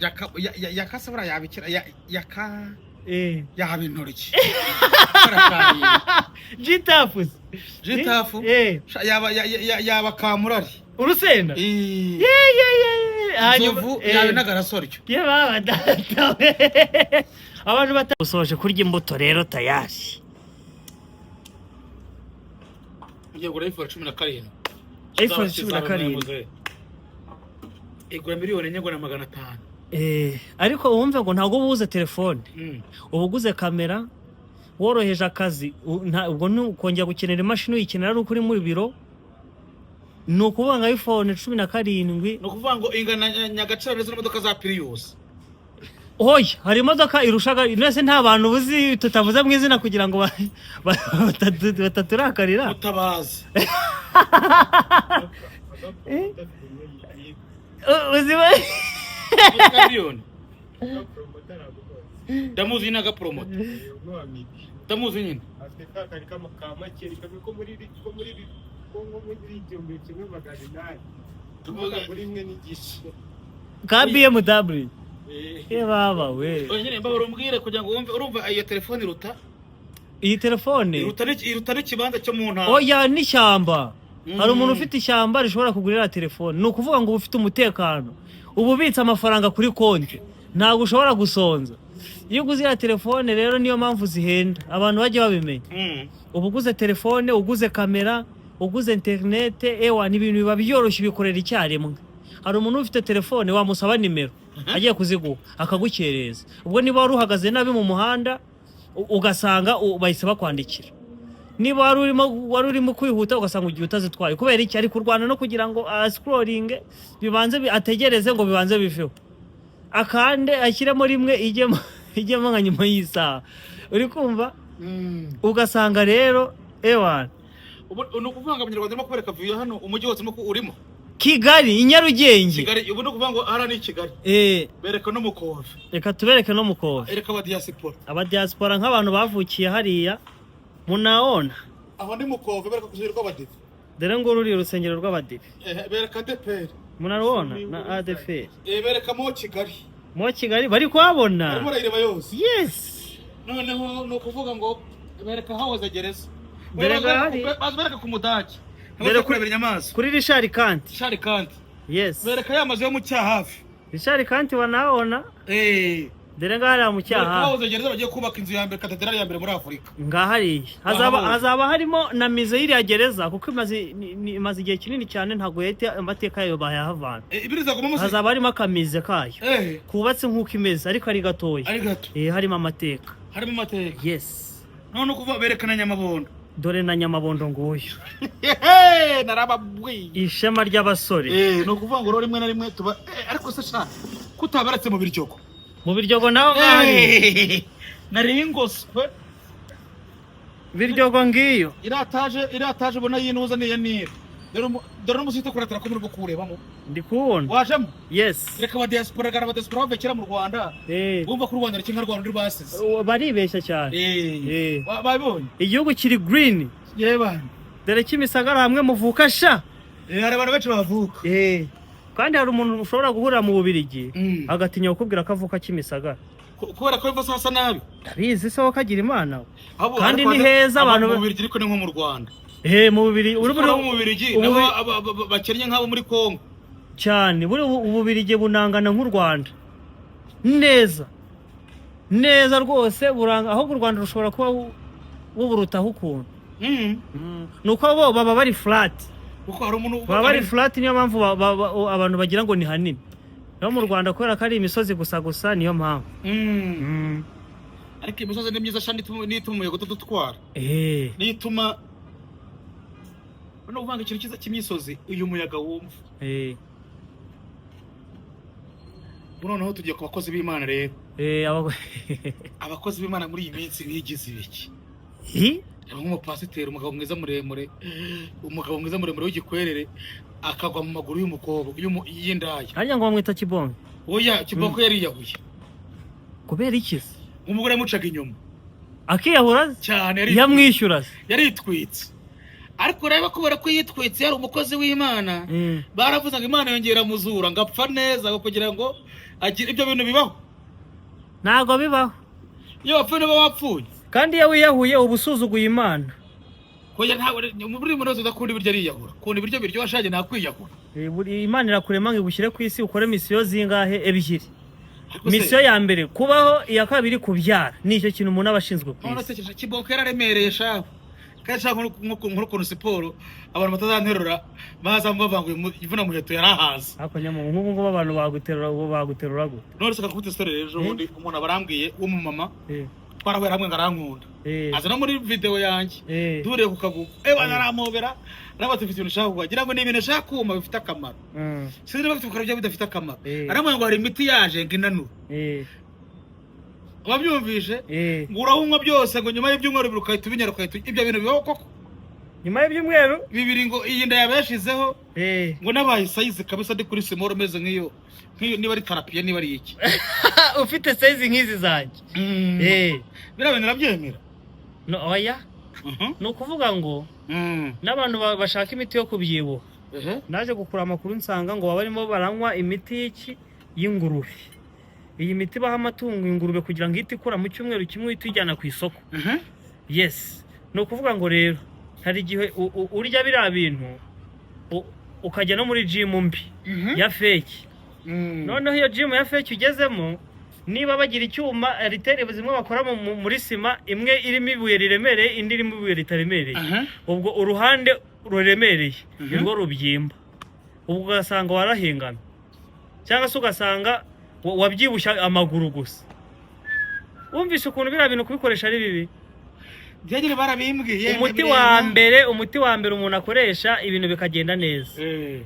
Yakase buriya yabikira yaka yaba intoryi. Gitafu. Gitafu. Yaba yaba kamurari. Urusenda. Eh. Ye ye ye ye. Hanyuma Inzovu yaba inagarasoryo. Ye baba data we. Abantu batasoje kurya imbuto rero tayari. Ugiye kugura iPhone 17. iPhone 17. Igura miliyoni 4 ngo na 500. Ariko wumve ngo ntabwo uba ubuze telefone. Uba uguze kamera, woroheje akazi, ubwo ntukongera gukenera imashini, uyikenera ari uko uri muri biro. Ni ukuvuga ngo iPhone 17. Ni ukuvuga ngo ingana nyagaciro n'izo modoka za Prius. Oya, hari imodoka irushaga mwese. Nta bantu uzi tutavuze mu izina kugira ngo bataturakarira. Mutabazi. Eh? Uzi Imodoka ya miliyoni. Ndamuzi, ni agapromota, ndamuzi nyine. Afite ka kari ka makeri kamwe ko nko muri 1800 tuvuga muri 1.5. Ka BMW. Ye baba we. Oya nyine, mbabara umbwire kugira ngo wumve. Urumva iyo telefone iruta Iyi telefone iruta n'ikibanza cyo mu ntara. Oya, n'ishyamba. Hari umuntu ufite ishyamba rishobora kugurira telefone. Ni ukuvuga ngo uba ufite umutekano, uba ubitse amafaranga kuri konti, ntabwo ushobora gusonza iyo uguze iriya telefone. Rero niyo mpamvu zihenda, abantu bajya babimenya. Uba uguze telefone, uguze kamera, uguze interinete, ewa ni ibintu biba byoroshye, ubikorera icyarimwe. Hari umuntu ufite telefone wamusaba nimero agiye kuziguha akagukereza. Ubwo niba wari uhagaze nabi mu muhanda, ugasanga bahise bakwandikira. Niba wari urimo kwihuta, ugasanga ugiye utazitwaye. Kubera iki? Ari kurwana no kugira ngo ascrollinge, bibanze ategereze ngo bibanze biveho, akande ashyiremo rimwe, ijyemo nka nyuma y'isaha. Uri kumva? Ugasanga rero ewana. Ubu ni ukuvuga ngo Abanyarwanda barimo kubereka vuba hano umujyi wose urimo urimo. Kigali, i Nyarugenge. Kigali. Ubu ni ukuvuga ngo hariya ni i Kigali. Bereka no mu Kove. Reka tubereke no mu Kove. Ereka abadiaspora. Abadiaspora, nk'abantu bavukiye hariya, munaona. Aho ni mu Kove, bereka ku rusengero rw'Abadive. Dore nguru uri urusengero rw'Abadive. Bereka ADEPR. Munarubona na ADEPR. Bereka mo Kigali. Mo Kigali bari kuhabona. Barimo barayireba yose. Yes. Noneho ni ukuvuga ngo bereka hahoze gereza. Dore ngahari. Baza bereka ku Mudage. Dore Dore kurebera inyamaswa. Kuri Richard Kanti. Richard Kanti. Yes. Bereka ya mazu yo mu Cyahafi. Richard Kanti wanaona. Dore ngahariya mu Bereka Cyaha. hahoze gereza, bagiye kubaka inzu ya mbere, katedrali ya mbere muri Afurika. Ngahariya hazaba Wahabonye. hazaba harimo na musée y'iriya gereza, kuko imaze igihe kinini cyane, ntabwo yahita amateka yayo bayahavana. Ibiriza guma musi. Hazaba harimo akamusée kayo kubatse nk'uko imeze, ariko ari gatoya. Ari gato. Harimo amateka. Harimo amateka. Yes. None ukuvuga berekana Nyamabondo. Dore na Nyamabondo nguyu. Hehe, narababwiye. Ishema ry'abasore. Ni ukuvuga ngo rero rimwe na rimwe tuba ariko se sha kutabaretse mu Biryogo? Mu Biryogo naho ngahari. Nari ngoswe. Biryogo ngiyo. Iriya taje ubona yinuza niya nira. Dore n'umusite kuratira ko muri kuwurebamo. Ndi kuwubona. Wajemo? Yes. Reka abadiaspora, gara abadiaspora bavuye kera mu Rwanda. Bumva ko u Rwanda ari kimwe Rwanda ruri basize. Baribeshya cyane. Babibonye. Igihugu kiri green. Yeba. Dore Kimisagara hamwe muvuka sha. Hari abantu benshi bavuka. Kandi hari umuntu ushobora guhurira mu Bubirigi agatinya kukubwira ko avuka Kimisagara. Kubera ko biva hasa nabi. Ndabizi se wowe kagira Imana. Ahubwo Kandi ariko ni heza abantu mu Bubiligi, ariko ni nko mu Rwanda. Mu Bubirigi uri mu Bubiligi nabo bakennye nk'abo muri Kongo. Cyane. Buri Ububirigi bunangana nk'u Rwanda neza neza rwose buranga, ahubwo u Rwanda rushobora kuba buburutaho ukuntu. Ni uko bo baba bari flat. Kuko hari umuntu Baba bari flat, niyo mpamvu abantu bagira ngo ni hanini. No mu Rwanda kubera ko ari imisozi gusa gusa, niyo mpamvu. Ariko imisozi ni myiza sha, niyo ituma umuyaga utadutwara. Niyo ituma no kuvanga ikintu cyiza cy'imisozi, uyu muyaga wumva. Ubu noneho tugiye ku bakozi b'Imana rero. Abakozi b'Imana muri iyi minsi bigize ibiki? Hi? Reba nk'umupasiteri, umugabo mwiza muremure, umugabo mwiza muremure w'igikwerere, akagwa mu maguru y'umukobwa y'indaya. Harya ngo bamwita Kibonke? Oya, Kibonke yariyahuye. Kubera iki se? Umugore yamucaga inyuma. Akiyahura se? Cyane. Yamwishyura se? Yaritwitse. Ariko urebe, kubera ko yitwitse yari umukozi w'Imana, baravuze ngo Imana yongera muzura ngo apfa neza, ngo kugira ngo agire ibyo bintu bibaho. Ntabwo bibaho. Iyo wapfuye niba wapfuye. Kandi iyo wiyahuye uba usuzuguye Imana. Kugira ntabwo muri muri wese udakunda ibiryo ariyahura, ukunda ibiryo biryoshye nakwiyahura. Imana irakurema ngo igushyire ku isi ukore mission zingahe? Ebyiri. Ariko se- Mission ya mbere kubaho, iya kabiri kubyara. Ni icyo kintu umuntu aba ashinzwe ku None isi. se kiboko yararemereye shahu, kandi nshaka nk'ukuntu siporo abantu batazanterura baza bavanguye ivuna muheto yarahaze. Ariko nyamu, nk'ubu ngubu abantu baguterura, ubu baguterura gute? None se kakubita isore ejo bundi umuntu aba arambwiye w'umumama, twarahura hamwe ngo arankunda, aza no muri video yanjye, duhuriye ku kagugu, bana arampobera, arabaza ufite ibintu ushaka kugira ngira ngo ni ibintu ushaka kuma bifite akamaro. Sinzi niba bifite akamaro cyangwa bidafite akamaro. Aramubwira ngo hari imiti yaje ngo inanura, wabyumvishe? Ngo urawunywa byose, ngo nyuma y'ibyumweru 2 ugahita ubinyara, ugahita ibyo bintu bibaho koko? Nyuma y'ibyumweru 2 ngo iyi nda yaba yashizeho, ngo nabaye size kabisa, ndi kuri small, meze nk'iyo niba ari tarapiye, niba ari iki. Ufite size nk'izi zanjye. Biriya bintu urabyemera? No, oya. Ni ukuvuga ngo n'abantu bashaka imiti yo kubyibuha, naje gukura amakuru nsanga ngo baba barimo baranywa imiti y'iki? Y'ingurube. Iyi miti baha amatungo, ingurube, kugira ngo ihite ikura mu cyumweru kimwe uhite uyijyana ku isoko. Yes, ni ukuvuga ngo rero hari igihe urya biriya bintu, ukajya no muri gym mbi ya fake. Noneho iyo gym ya fake ugezemo, niba bagira icyuma haltères zimwe bakora muri sima, imwe irimo ibuye riremereye, indi irimo ibuye ritaremereye, ubwo uruhande ruremereye nirwo rubyimba, ubwo ugasanga warahengamye cyangwa se ugasanga wabyibushye amaguru gusa. Wumvise ukuntu biriya bintu kubikoresha ari bibi? Byagire barabimbwiye. Umuti wa mbere, umuti wa mbere umuntu akoresha ibintu bikagenda neza,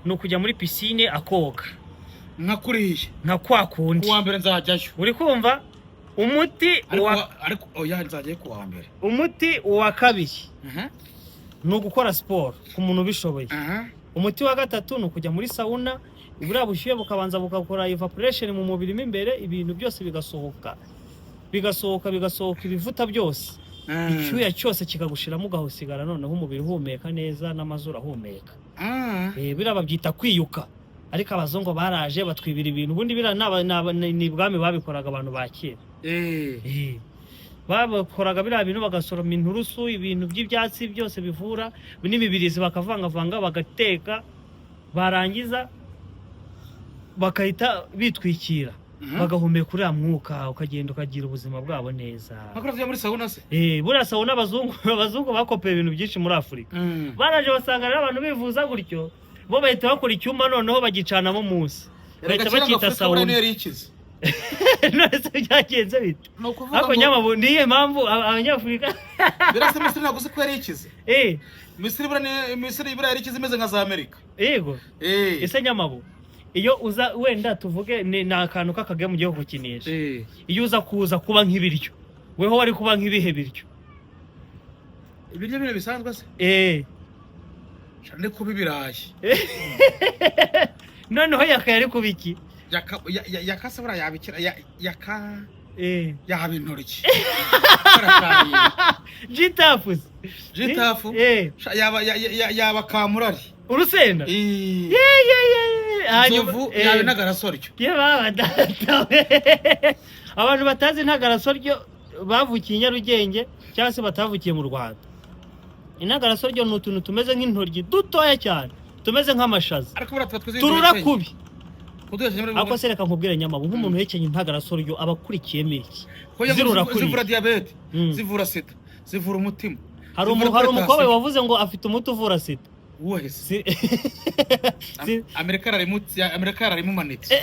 ni ukujya muri piscine akoga. Nka kuriya. Nka kwa kundi. Kuwa mbere nzajyayo. Uri kumva? Umuti Ariko wa ariko oya, nzajyayo kuwa mbere. Umuti wa kabiri ni ugukora siporo ku muntu ubishoboye. Umuti wa gatatu ni ukujya muri sauna, buriya bushyuhe bukabanza bugakora evaporation mu mubiri mo imbere, ibintu byose bigasohoka, bigasohoka, bigasohoka, ibivuta byose, icyuya cyose kikagushiramo, ugasigara noneho umubiri uhumeka neza n'amazuru ahumeka. Biriya babyita kwiyuka, ariko abazungu baraje batwibira ibintu. Ubundi biriya ni ibwami babikoraga, abantu ba kera. Bakoraga biriya bintu, bagasoroma inturusu, ibintu by'ibyatsi byose bivura n'imibirizi, bakavangavanga, bagateka, barangiza bagahita bitwikira, bagahumeka uriya mwuka, ukagenda ukagira ubuzima bwabo neza. Nka tujya muri sauna se? Buriya sauna, abazungu bakopeye ibintu byinshi muri Afurika. Baraje basanga rero abantu bivuza gutyo, bo bahita bakora icyumba noneho bagicanamo munsi, Erega bahita kera ngo bacyita Afurika buriya sauna. niyo yari ikize. None se byagenze bite? Ni ukuvuga Ariko ngo nyamabu, niyo mpamvu abanyafurika birasa Misiri, ntabwo uzi ko yari ikize? Misiri buriya Misiri buriya yari ikize, imeze nka za Amerika. Yego. Ese nyamabu, iyo uza wenda tuvuge ni akantu k'akagemu ugiye gukinisha, iyo uza kuza kuba nk'ibiryo, weho wari kuba nk'ibihe biryo? Ibiryo bino bisanzwe se? Sha, ndi kuba ibirayi. Noneho yaka yari kuba iki? Yakase buriya yabikira yaka yaba intoryi. Karasharira. Jitafu se? Jitafu? Sha, yaba kamurari. Urusenda. Ye, ye, ye, ye. Hanyuma Inzovu yaba intagarasoryo. Ye baba data we. Abantu batazi intagarasoryo bavukiye i Nyarugenge cyangwa se batavukiye mu Rwanda, intagarasoryo ni utuntu tumeze nk'intoryi dutoya cyane, tumeze nk'amashaza. Ariko buriya tuba twize. Turura kubi. Kuduhekenya muri Ariko se reka nkubwire nyamabu, nk'umuntu uhekenye intagarasoryo aba akurikiyemo iki? Hoya, Zirura zivura kuriya. diyabete, zivura sida, zivura umutima, Hari zivura hari umukobwa potassium. wavuze ngo afite umuti uvura sida. Uwuhe se? Amerika yararimumanitse.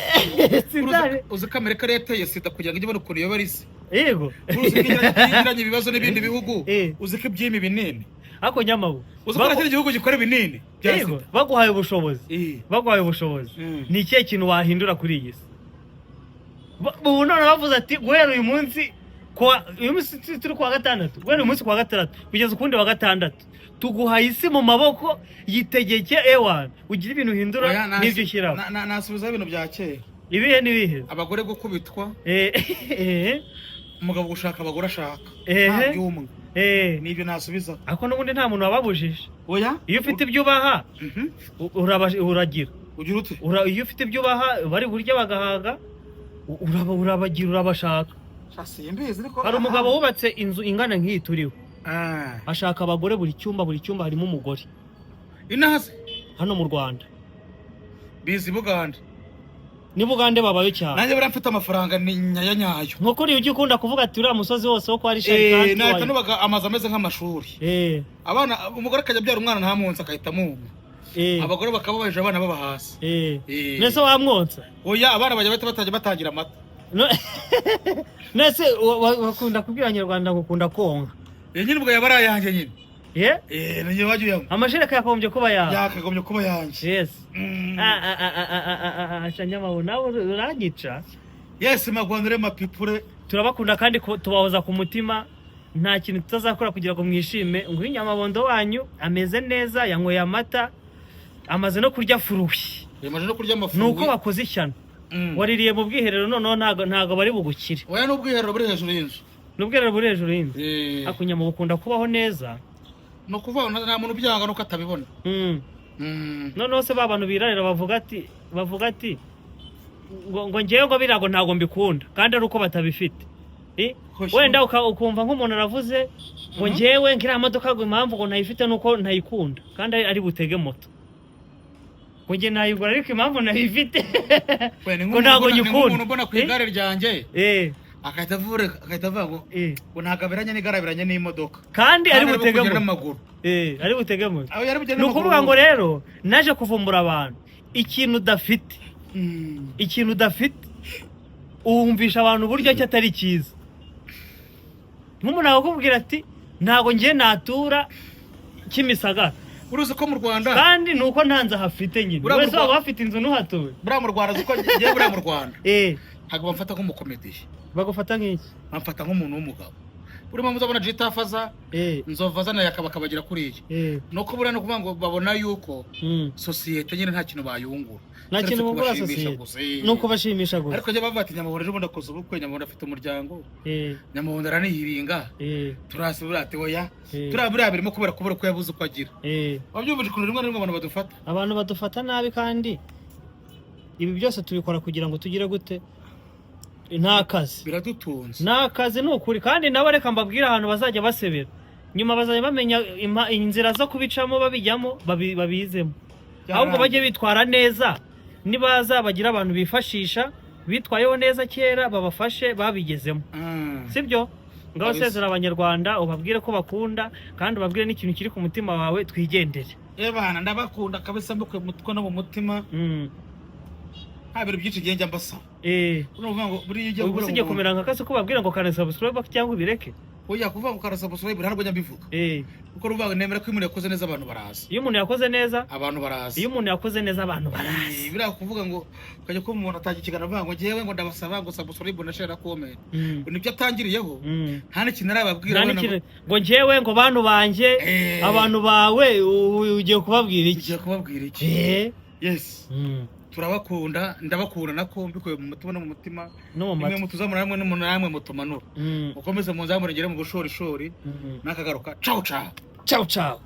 Uzi ko Amerika yari yateye sida kugira ngo ijye ibone ukuntu iyobora isi? Yego. Uzi ko igiranye ibibazo n'ibindi bihugu? Uzi ko ibyima ibinini? Ariko nyamabu, Uzi ko nta kindi gihugu gikora ibinini bya yego sida? Baguhaye ubushobozi, baguhaye ubushobozi, ni ikihe kintu wahindura kuri iyi si? Ubu none bavuze ati guhera uyu munsi, uyu munsi turi kuwa gatandatu, guhera uyu munsi kuwa gatandatu kugeza ukundi wa gatandatu, tuguhaye isi mu maboko, yitegeke, ewana ugire ibintu uhindura Oya, n'ibyo ushyiraho. Nasubizaho ibintu bya kera. Ibihe n'ibihe? Abagore gukubitwa, umugabo gushaka abagore ashaka, nta by'umwe. Nibyo nasubiza. Ariko n'ubundi nta muntu wababujije. Oya. Iyo ufite ibyo ubaha, uragira. Ugira ute? Iyo ufite ibyo ubaha bari burya bagahaga, urabagira, urabashaka. Simbizi ariko Hari umugabo wubatse inzu ingana nk'iyi turiho, ashaka abagore, buri cyumba, buri cyumba harimo umugore. Inaha se? Hano mu Rwanda. Bizi Bugande. Ni Bugande babayo cyane. Nanjye buriya mfite amafaranga ni nyayo nyayo. Nkuko uriya ujya ukunda kuvuga ati uriya musozi wose wo kwa Richard Kanti Nahita nubaka amazu ameze nk'amashuri. Abana, umugore akajya abyara umwana ntamwonsa, agahita amwuma. Abagore bakaba hejuru, abana baba hasi. Nese wamwonsa? Oya, abana bajya bahita batangira amata. Nese bakunda kubwira Abanyarwanda ngo ukunda konka. Nyine ubwo yaba ari ayanjye nyine. Nanjye wajya uyanywa. Amashereka yakagombye kuba yawe. Yakagombye kuba yanjye. Yes. Ah, ah, ah, ah, ah, ah, ah, ah, Shanyamabu, nawe uranyica. Yes, magwandure mapipure. Turabakunda kandi tubahoza ku mutima, nta kintu tutazakora kugira ngo mwishime. Nguyu Nyamabondo wanyu ameze neza, yanyweye amata, amaze no kurya fruit. Yamaze no kurya amafu. Ni uko wakoze ishyano. Waririye mu bwiherero, noneho ntago bari bugukire. Oya, n'ubwiherero buri hejuru y'inzu. N'ubwiherero buri hejuru y'inzu. Ariko Nyamabuye ukunda kubaho neza. Ni ukuvuga ngo nta muntu ubyanga nuko atabibona. Noneho se ba bantu birarira bavuga ati ngo ngewe ngo biriya ngo ntabwo mbikunda, kandi ari uko batabifite. Hoshi. Wenda ukumva nk'umuntu aravuze ngo ngewe ngiriya modoka ngo impamvu ngo ntayifite nuko ntayikunda, kandi ari butege moto, ngo nge nayigura ariko impamvu ntayifite We, ni ngo ntabwo nk'umuntu ni nyikunda. nk'umuntu mbona ku igare ryanjye, agahita avuga ngo ngo ntabwo aberanye n'igare, aberanye n'imodoka. Kandi ari Kandi butege kugenda moto. n'amaguru. Ari butege moto. Aho yari bugende Ni ukuvuga n'amaguru. ngo rero naje kuvumbura abantu, ikintu udafite, ikintu udafite wumvisha abantu uburyo ki atari cyiza. Nk'umuntu akakubwira ati ntabwo ngiye natura Kimisagara. Uruzi ko mu Rwanda Kandi ni uko nta nzu ahafite nyine. Buriya mu Wese waba wafite inzu ntuhatuwe. Buriya mu Rwanda, uzi ko ngewe buriya mu Rwanda ntabwo bamfata nk'umukomediye. Bagufata nk'iki? Bamfata nk'umuntu w'umugabo. Buri mpamvu uzabona Jitafa aza, Nzova azana, yakaba akabagira kuriya, nuko buriya ni ukuvuga ngo babona yuko sosiyete nyine nta kintu bayungura Nta keretse kintu bungura kubashimisha sosiyete. gusa. Ni ukubashimisha gusa. Ariko njye bavuga ati Nyamabondo ejo bundi akoze ubukwe, Nyamabondo afite umuryango, Nyamabondo aranihiringa. Turasi buriya ati oya, turiya buriya birimo kubera kubura ko yabuze uko agira. Wabyumvise ukuntu rimwe na rimwe abantu badufata? Abantu badufata nabi, kandi ibi byose tubikora kugira ngo tugire gute? Nta kazi. Biradutunze. Ni akazi, ni ukuri. Kandi nabo reka mbabwire, ahantu bazajya basebera nyuma bazajya bamenya inzira zo kubicamo, babijyamo, babizemo. Ahubwo bajye bitwara neza, nibaza bagira abantu bifashisha bitwayeho neza kera, babafashe babigezemo. Sibyo? Ngaho Kabisa. sezera Abanyarwanda, ubabwire ko bakunda, kandi ubabwire n'ikintu kiri ku mutima wawe, twigendere. Ebana, ndabakunda kabisa mbikuye mu mutwe no mu mutima. Nta bintu byinshi ngiye njya mbasaba. Ni ukuvuga ngo buriya ujya Ubwo gukora usibye kumera nka kase ko ubabwira ngo kanda subscribe cyangwa ubireke. Oya, kuvuga ngo kara subscribe ntabwo njya mbivuga. Kuko uruvuga ngo nemera ko iyo umuntu yakoze neza abantu baraza. Iyo umuntu yakoze neza, Abantu baraza. iyo umuntu yakoze neza abantu baraza. Biriya kuvuga ngo ukajya kuba umuntu atangira ikiganiro avuga ngo ngewe ngo ndabasaba ngo subscribe na share na comment. Nibyo atangiriyeho. Nta n'ikintu arababwira. Nta Wenda n'ikintu ngo njyewe ngo bantu banjye, abantu bawe ugiye kubabwira iki? Ugiye kubabwira iki? Yes. Turabakunda, ndabakunda nako mbikuye mu mutima no mu mutima. No mu Nimwe matwi. mutuzamura namwe namwe mutumanura. Mukomeze munzamure ngere mu bushorishori. Nakagaruka. Ciao ciao. Ciao ciao.